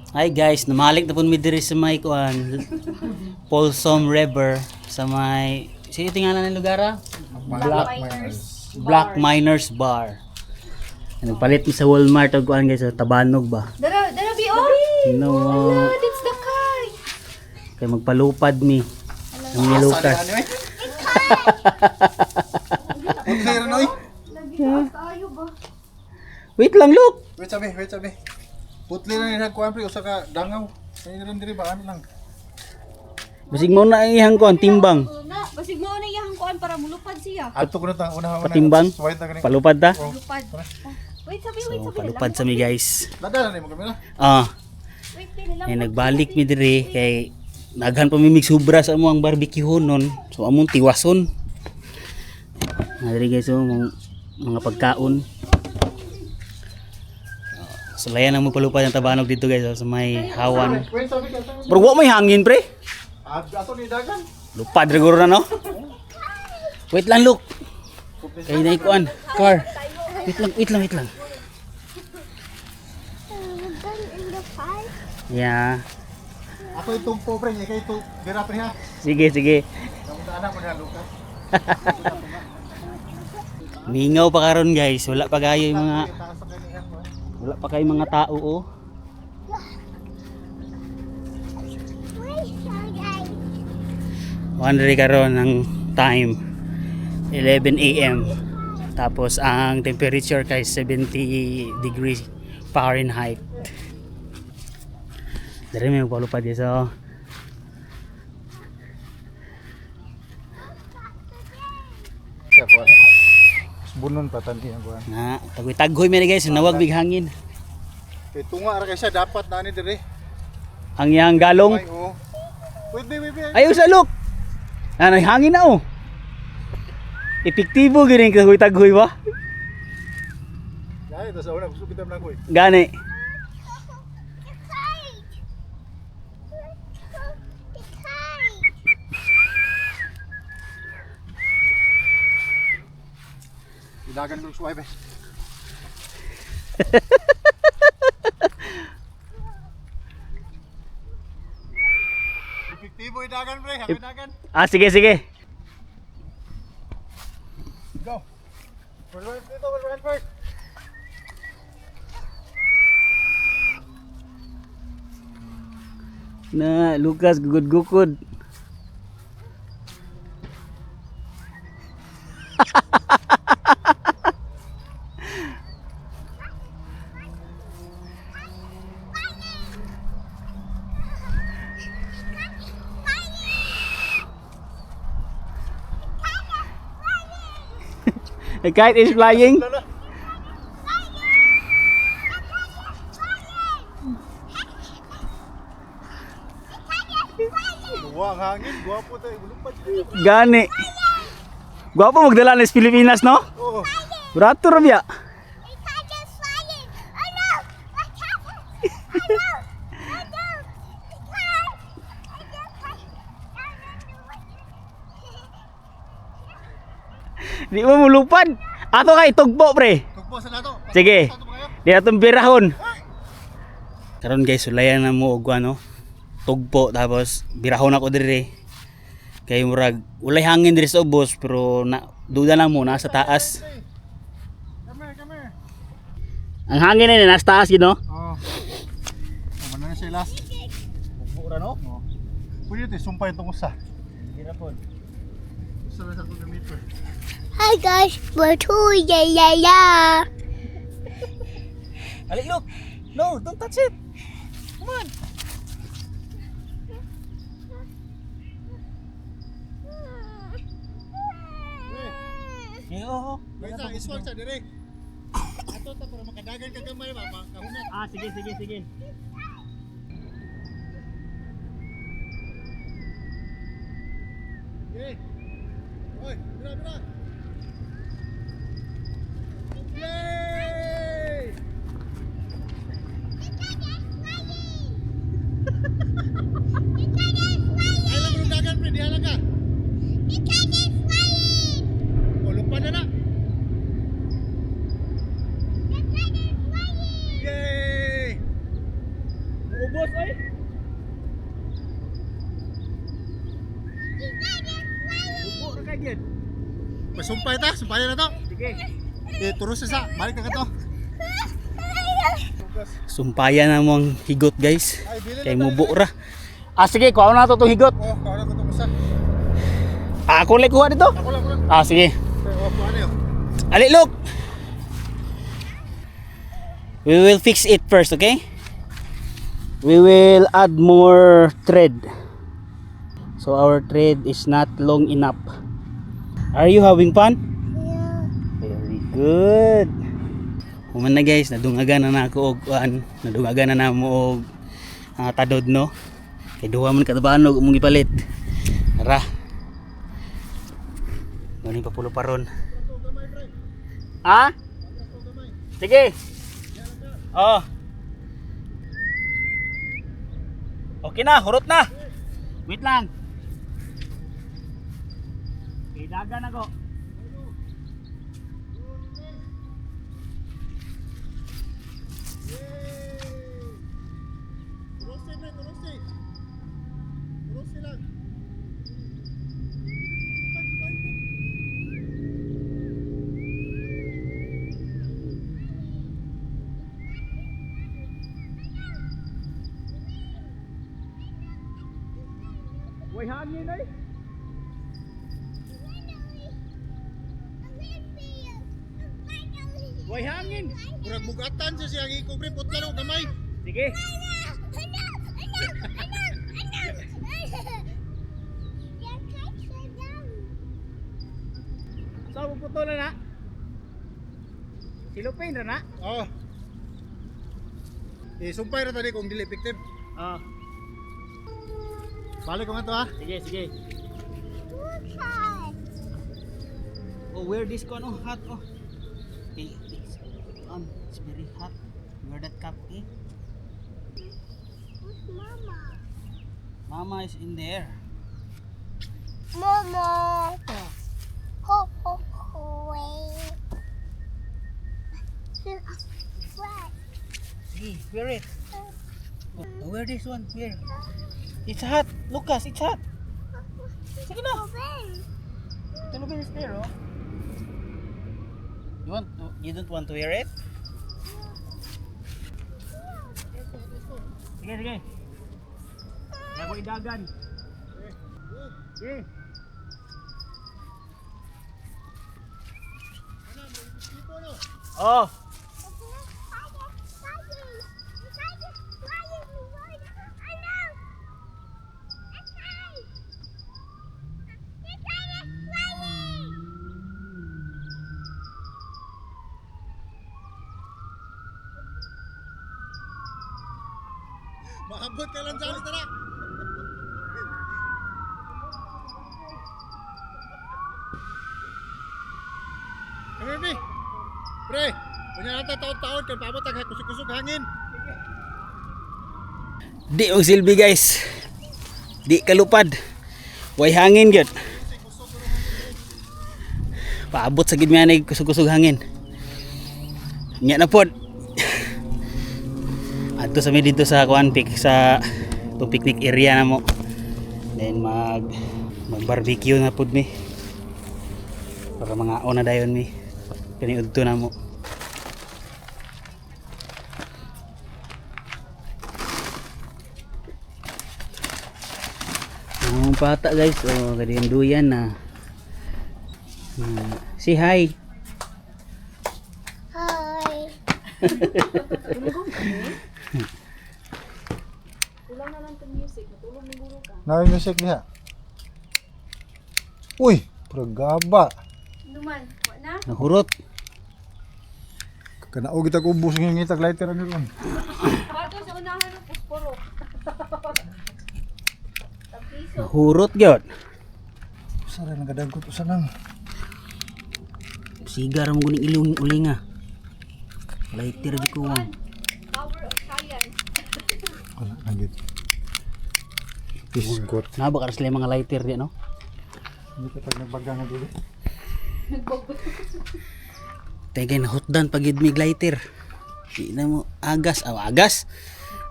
Hi guys, namalik na po mi diri sa may kuan, Folsom River sa may, sino tingalan ng lugar ah? Black Miners. Black Miners Bar. Nagpalit mi sa Walmart og kuan guys, sa Tabanog ba? Dara, dara bi oh. No, Ala, that's the kite. kay magpalupad mi. Ang ni Lucas. Putli rin oy. Lagi tayo ba? Wait lang, look. Wait sabi, wait sabi. Putli na nila kuan pre usa ka dangaw. Ay rin diri ba ano lang. Basig mo na iyang kuan timbang. Na, basig mo na iyang kuan para mulupad siya. Adto ko na tang una una. Patimbang? Suway ta kani. Palupad ta. Lupad. Oh. Wait, sabi, wait, So sabi. palupad sa mi guys. Dadala nimo kami na. Ah, Wait, wait, ay nagbalik mi diri kay naghan pa mi sobra sa among barbecue nun. So among tiwason. Na diri guys, oh, mga pagkaon. So layan ang magpalupad ng tabanog dito guys, oh, sa may hawan. Wait sabi ka. Pero wa may hangin pre. Ato ni dagan. Lupad riguro na no. Wait lang, look. Kay na ikuan car. Wait lang, wait lang, wait lang. Yeah. Ako itong po pre, kay ito dira pre ha. Sige, sige. Kamusta anak ko na Lucas. Mingaw pa karon guys, wala pa kayo yung mga Taas sa kanihan mo. wala pa kayo mga tao oh. One rin karon ang time 11 a.m. Tapos ang temperature kay 70 degrees Fahrenheit. Dari may magpalupad guys oh. Siya kuan. Bunon pa tanti ang kuan. Na, tagoy-tagoy mi guys, nawag big hangin. Kay tunga ra kay siya dapat na ni diri. Ang iyang galong. Ay oh. Wait, wait, wait, wait. Ayaw sa look. Ah, hangin na oh. Epektibo gini tagoy-tagoy ba? Dai to sa una gusto kita lang ko. Gani. Idagan dong suway be. Epektibo idagan pre, happy dagan. Ah, sige, sige. Go. First dito, first first. Na, Lucas, gugod-gukod. The kite is flying. Lala. Duwa ang hangin, gwapo tayo, gulupad. Gani. Gwapo magdala ng Pilipinas, no? Oo. Brato ra biya. Di mo mulupad. Ato kay tugpo pre. Tugpo sa nato. Sige. Ato pa kayo. Di atong birahon. Karon guys, sulayan na mo og ano, tugpo tapos birahon ako diri. Kay murag walay hangin diri sa ubos pero na duda lang mo nasa taas. Come here, come here. Ang hangin na nasa taas gid no? Oo. Oh, man na siya last. Ugbo ra no? Oo. Pwede ito, sumpay itong usa. Birahon. Usa na sa akong gamiton. Hi guys, we're two, yeah. Ali look. No, don't touch it. Come on. Eh, oo. Wait sa, iswag sa dire. Ato ta para makadagan ka gamay ba, makahunat. Ah, sige, sige, sige. Okay. Oy, bira, bira. Yay! Ay lang kung dagan pre, diha lang ka. O lupad na na. Yay! Muubos. Sumpay ta, sumpayan na to. Sige. Eh, turos sa, balik ka to. Sumpayan na mo ang higot, guys. Ay, bili Kay na mubo ra. Ah, sige, kuha na to itong higot. Oh, kuha na ko to usa. Ah, ako lang kuha dito. Ako lang, ako lang. Ah, sige. Oh, kuha na yun. Ali, look! We will fix it first, okay? We will add more thread. So our thread is not long enough. Are you having fun? Yeah. Very good. Human na guys, nadungagan na nako og kuan, nadungagan na namo og tadod, no. Kay duha man katabanog among gipalit. Tara. Ngayon papulo pa ron. Ha? Sige. Oh. Okay na, hurot na. Wait lang. Okay, dagan ako. Turusin pre, turusin. Turusin lang. Way hangin ay. Way hangin. Murag bugatan siya siyang iko pre, putla na og gamay. Sige. So, puto na na. Silupin ra na. Oh. Eh, sumpay ra tadi kung dili effective. Ah, Balik ko nga to ha. sige, sige. Oh, wear this con, oh, hot, oh. Okay, it's very hot. Wear that cap, eh. Mama. Mama is in there. Mama. Ho ho ho. Wait. What? Sige, wear it. Oh, wear this one, wear. It's hot, Lucas, it's hot. Sige na. Open. Tulogin is there, oh. You don't want to wear it? Sige, sige. Ako idagan. Sige. Oh, Maabot ka lang sa alis tara. Come here, Pre, kunya nata taon-taon kay paabot ang kusog-kusog hangin. Di og silbi, guys. Di kalupad. Way hangin gyud. Paabot sa gid mi anay kusog-kusog hangin. Nya na pod. Adto sa mi dito sa kuan pic sa itong picnic area na mo. Then mag barbecue na pod mi. Para mga na dayon mi. Kani udto na mo. Ang bata, guys, oh, gadi ang duyan na. Say hi. Hi. Kulang na lang tong music. Matulog ni guro ka. Naay music diha. Uy, pragaba. Duman, wa na. Nahurot. Kanaog itag ubos ng ngitag lighter ani ron. Bato sa unahan ng pusporo. Tapiso. Nahurot gyud. Usa ra nang kadagkot usa nang. Siga ra mo guning ilong ulinga. Lighter di ko ang. Power of science. Wala na gid. Isgot. Naba ka sila yung mga lighter di no? Hindi ka tag nagbaga nga dili. Teka, nahutdan pag mig lighter. Di na mo agas, aw agas.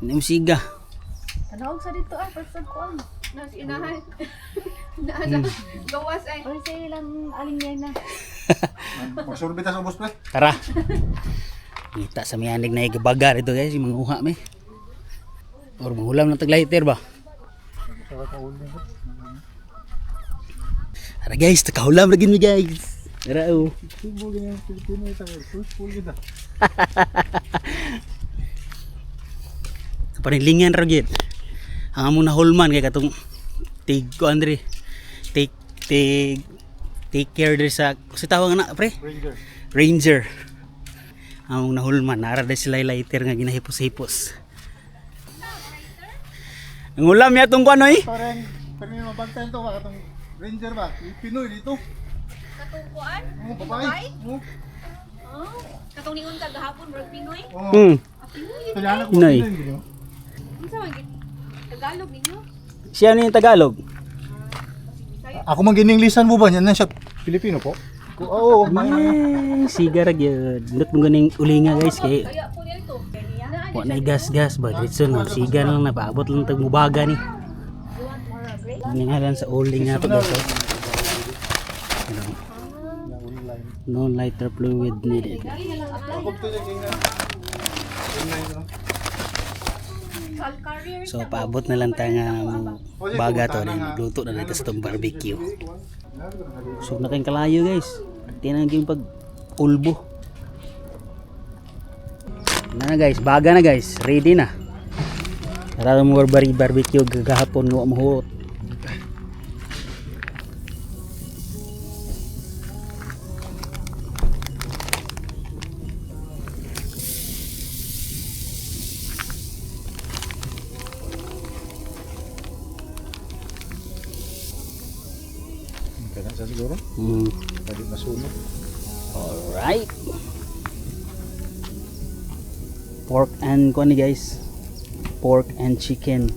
Di na mo siga. Tanaog sa dito ah, pag kuan. Nas inahan. Nasa gawas ay. Oy, sa ilang aling yan na. Magsurbi ta sa ubos, pre. Tara. Ngita sa miyanig na igabaga rito guys, yung mga uha mi. Or mangulam ng taglighter ba? Tara guys, takahulam lagi mi guys. Tara oh. Subo ganyan Pilipino ita. Full kita. Kapanilingan ra gyud. Ang among nahulman kay katong tig ko Andre. Take take take care diri sa kasi tawag na pre. Ranger. Ranger. Ang nahulman nara diri sila lighter nga ginahipos-hipos. Ang ulam ya tong kuan oy. Parang pero yung mabagtayan to ba katong Ranger ba? Yung Pinoy dito. Katong kuan? Oh, babae. Oh. Oh, katong niun ka gahapon murag Pinoy. Oh. Ah, Pinoy. Tagalog ko. Pinoy. Pinoy. Unsa man gid Tagalog ninyo? Siya ni Tagalog. Ako man gininglisan mo ba niyan na siya Pilipino po? Oo, Eh, siga ra gyud. Ndot mo ganing ulinga guys kay Kaya po niya ito. wa na gas-gas ba diretso no. Siga na lang napaabot lang tag mubaga ni. Ningalan sa uling nga to guys. Oh. Ano? No lighter fluid needed. So paabot na lang ta nga mo baga to rin. Magluto na natin sa tong barbecue. So na kayong kalayo guys. Tinang yung pag ulbo. Na na guys, baga na guys. Ready na. Tara mo barbecue gagahapon nga mahuot. Kaya sa siguro, pwede masunog. Alright. Pork and kuan ni guys. Pork and chicken.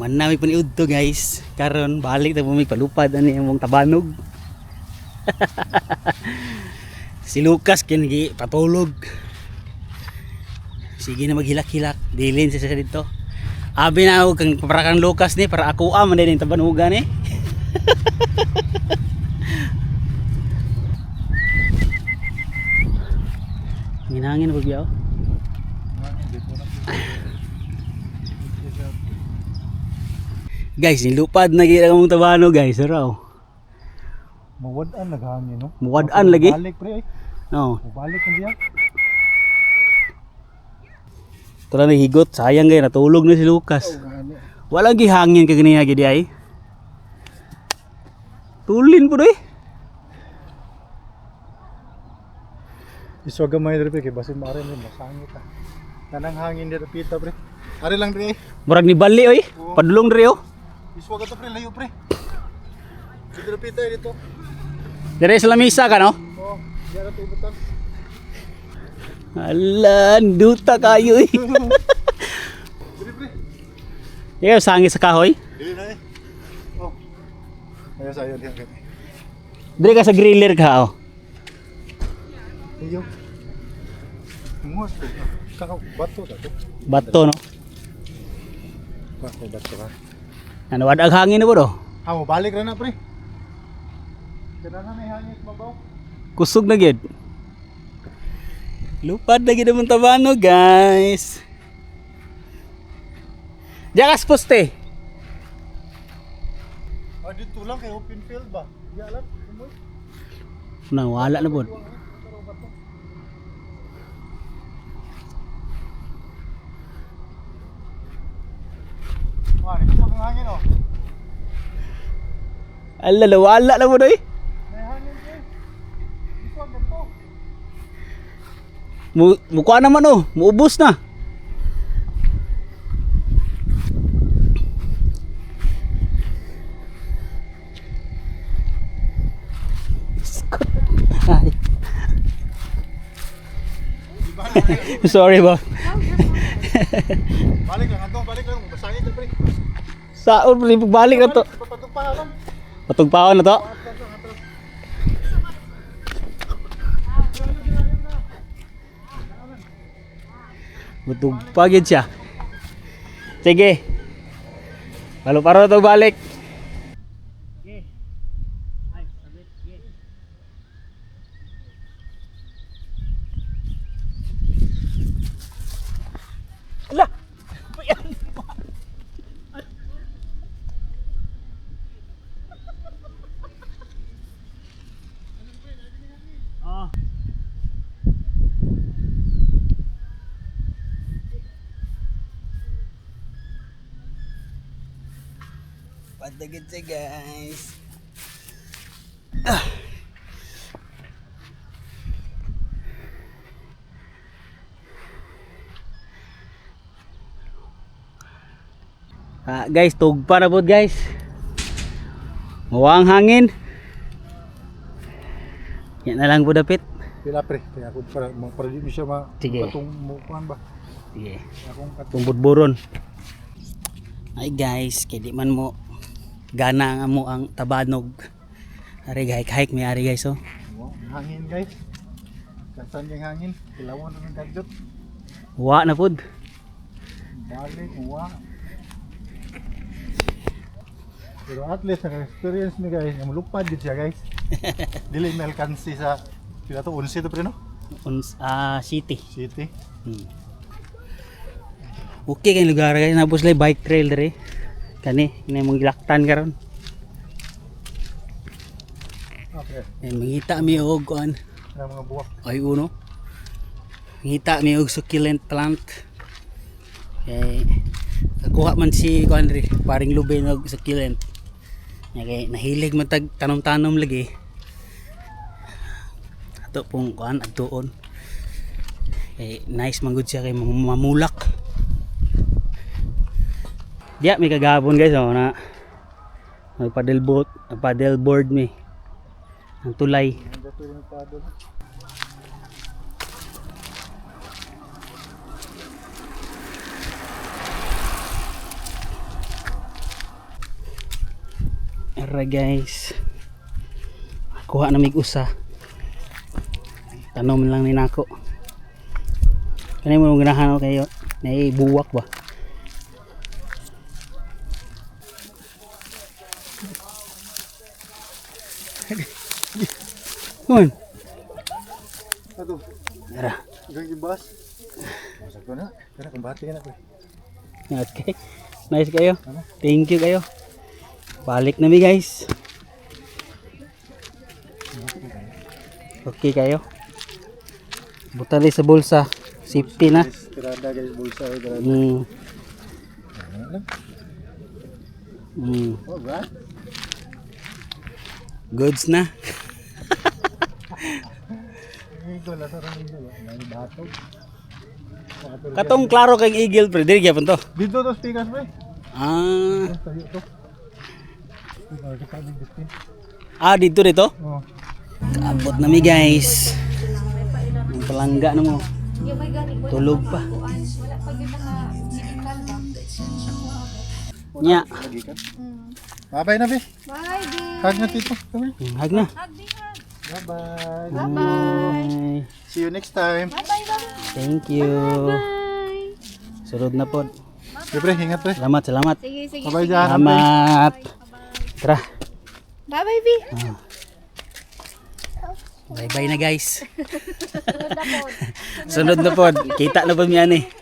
Man nami paniud to guys. Karon balik ta bumi palupad ani among tabanog. Si Lucas kingi patulog. Sige na maghilak-hilak, dilin siya sa dito. Abi na ako kang para kang Lucas ni para ako man din yung tabanugan ni. Ginangin pag biyaw. Guys, nilupad na gid ang among tabano guys, araw. Mawad-an naghangin no. Muwad-an lagi. Balik pre ay. No. Mubalik na siya. Tara na higot, sayang gay natulog na si Lucas. Walang gihangin ka ganiya gidi ay. Tulin po doy. Iswa gamay diri pre kay basin maare mo masangit ah. Tanang hangin diri pita pre. Ari lang pre. Murag ni bali oy. Padulong diri oh. Iswa ka to pre layo pre. Dito pita dito. Dire sa lamisa ka no? Oh, diara to ibutan. Ala, duta kayo eh. Diri pre. Ikaw sangi sa kahoy. Dili na eh. Oh. Ayo sayo diyan kay. Dire ka sa griller ka oh. Ayo. Muas ko. Kaka bato ta to. Bato no. Bato bato ka. Ano wad ang hangin na po do. Ha mo balik ra na pre. Kana na may hangin mabaw. Kusog na gid. Lupad na gid ang tabanog, guys. Diyan poste. Ah, dito lang kay open field ba? Di alam. Umoy. Nawala na pod. Wah, dito ang hangin oh. Ala, nawala na pod oy. May hangin pre. Dito ang ganito. Mukha naman oh, muubos na. Ay. Sorry ba? Balik lang ato, balik lang. Basangit pre. Saon pre, balik na to. Patugpa lang. Patugpaon na to. Matugpa gid siya. Sige. Lalo paro to balik. Ala. Ah. Patagit siya, guys. Ah. Ah, guys, tugpa na po, guys. Mawang hangin. Yan na lang po dapit. Pila pre, kaya ako para para di siya ma Sige. patong mo kuan ba. Sige. Akong kat Itong budburon. Ay guys, kay di man mo gana nga mo ang tabanog. Ari hike hike may ari guys oh. Wow, hangin guys. Kasan yung hangin? Kilawon ng kadyot. Wa na pud. Balik, wa. Pero at least naka-experience mi guys, nga mulupad gid siya guys. Dili may alkansi sa pila to 11 to pre no? Uns, city. City. Okay kay lugar guys, nabos lay bike trail dere. Kani, ini mong gilaktan karon. Okay. Ay, mangita mi og kuan. Ang mga buwak. Ay uno. Ngita mi og succulent plant. Kay nakuha man si kuan diri, paring lubin og succulent. Nya kay nahilig man tag tanom-tanom lagi. Ato pong kuan adtuon. Kay nice man gud siya kay mamulak. Diya may kagabon guys oh na may paddle boat, paddle board mi. Ang tulay. Ang gato yung paddle. Ara guys. Kuha na mig usa. Tanom lang ni nako. Kani mo ganahan ko kayo. Nay buwak ba? Kun. Ato, Ara. gang ibas. Masak ko na. Kana kumbati ka na pre. Okay. Nice kayo. Thank you kayo. Balik na mi guys. Okay kayo. Buta rin sa bulsa. Safety na. Guys, tirada guys, bulsa ay tirada. Alright. Goods na. Ito nasa rin dito. May batog. Katong klaro kang eagle pre, diri gyapon to. Dito to speakers pre. Ah, Tayo to. Kita ni dito. ah dito dito. Oh. Kaabot na mi guys. Ang palangga na mo. Yung may gani, wala Tulog pa pa. kuan, wala pa gyud naka digital ba? Nya. Lagi ka. Bye-bye na, be. Bye, di. Hug na tito. Come here. Hag na. Hug, di, hug. Bye-bye. Bye. See you next time. Bye-bye, bye. Thank you. Bye. Sunod na po. Pre, ingat pre. Salamat, salamat. Sige, sige. Bye-bye dyan. Salamat. Tara. Bye-bye, B. Bye bye na, guys. Sunod na pod. Kita na pod mi ani.